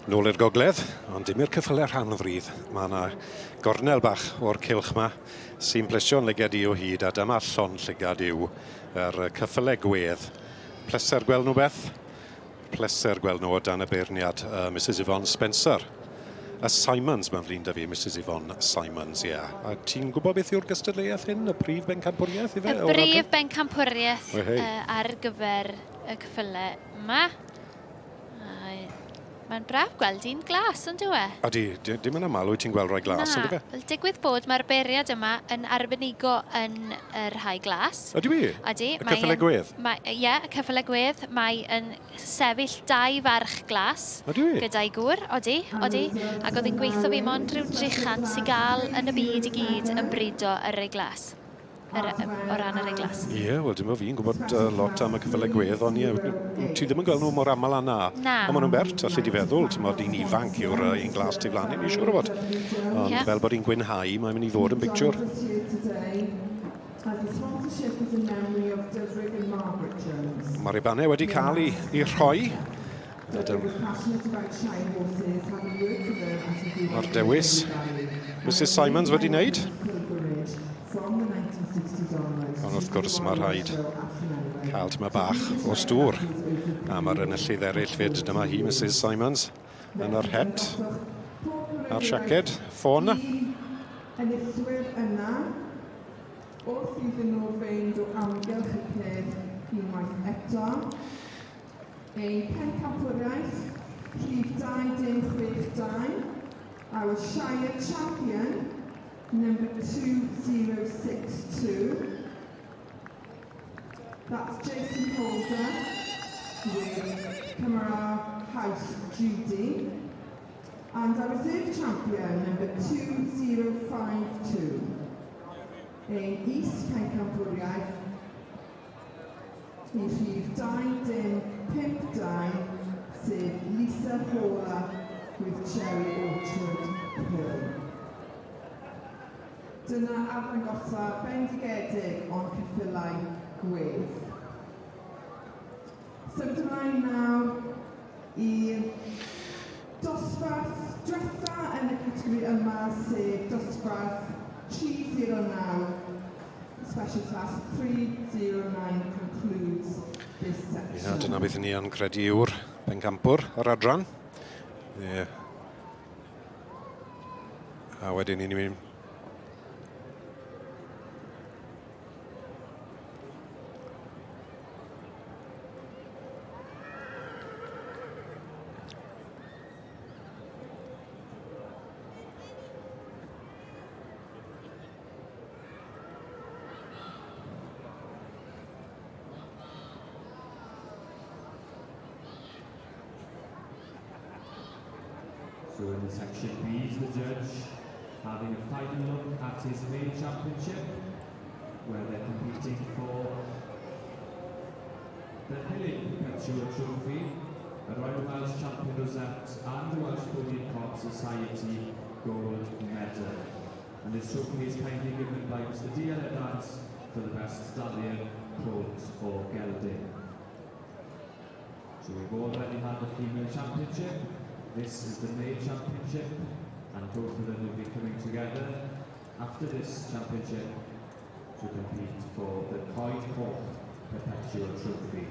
Nôl i'r gogledd, ond dim i'r cyffyle rhan frydd. Mae yna gornel bach o'r cylch yma sy'n plesio'n lygad i o hyd, a dyma llond llygad yw yr cyffyle gwedd. Pleser gweld nhw beth. Pleser gweld nhw o dan y beirniad, uh, Mrs Yvonne Spencer. Y Simons, mae'n flin da fi, Mrs Yvonne Simons, ie. Yeah. A ti'n gwybod beth yw'r gystadleuaeth hyn, y prif bencampwriaeth, ife? Y brif bencampwriaeth uh, ar gyfer y cyffyle yma. Mae'n braf gweld un glas, ond yw e? Ydy, dim yn aml wyt ti'n gweld rhai glas, ond yw e? Wel, digwydd bod mae'r beiriad yma yn arbenigo yn y rhai glas. Ydy wir? Ydy. Y cyffyle gwedd? Ie, y cyffyle gwedd. Mae yn sefyll dau farch glas. Ydy wir? Gyda'i gŵr, odi, odi. Ac oedd hi'n gweithio fi mond rhyw 300 i gael yn y byd i gyd yn brido y rhai glas. yr, o ran yr eglas. Ie, yeah, wel dim o fi'n gwybod uh, lot am y cyffyle gwedd, ond ie, ti ddim yn gweld nhw mor aml â na. Na. Ond maen nhw'n bert, allu di feddwl, ti'n modd un ifanc yw'r uh, un glas tu flan i ni, siŵr o fod. Ond yeah. fel bod hi'n gwynhau, mae'n mynd i fod yn bictiwr. Mae'r ribannau wedi cael ei, ei rhoi. Mae'r dewis Mrs Simons wedi wneud. Ond wrth gwrs mae rhaid cael tyma bach o stŵr. A mae'r enillydd eraill fyd, dyma hi, Mrs Simons, yn yr het a'r siaced, ffôn. Enillwyr yna, wrth iddyn nhw fynd o amgylch y peth unwaith eto. Ein pencampwriaeth, rhif 2062, our Shire Champion, number 2062. That's Jason Holder with Cymara House Judy. And our reserve champion, number 2052. Ein is pencampwriaeth, I rhif 2052, sef Lisa Hola with Cherry Orchard Pearl. Dyna arddangosfa bendigedig o'n ceffylau gwedd. Symud ymlaen nawr i'r dosbarth diwetha yn y categori yma, sef dosbarth 309. Special Class 309 concludes this section. Ia, dyna beth ni yn credu yw'r pencampwr yr adran. Ie. A wedyn ni'n mynd So in the section B is the judge having a final look at his main championship, where they're competing for the Hilling Perpetual Trophy, the Royal Welsh Champion Rosette and the Welsh Pony and Cob Society Gold Medal. And this trophy is kindly given by Mr D.L. Evans for the best stallion, colt or gelding. So we've already had the female championship, this is the male championship, and both of them will be coming together after this championship to compete for the Coed Coch Perpetual Trophy.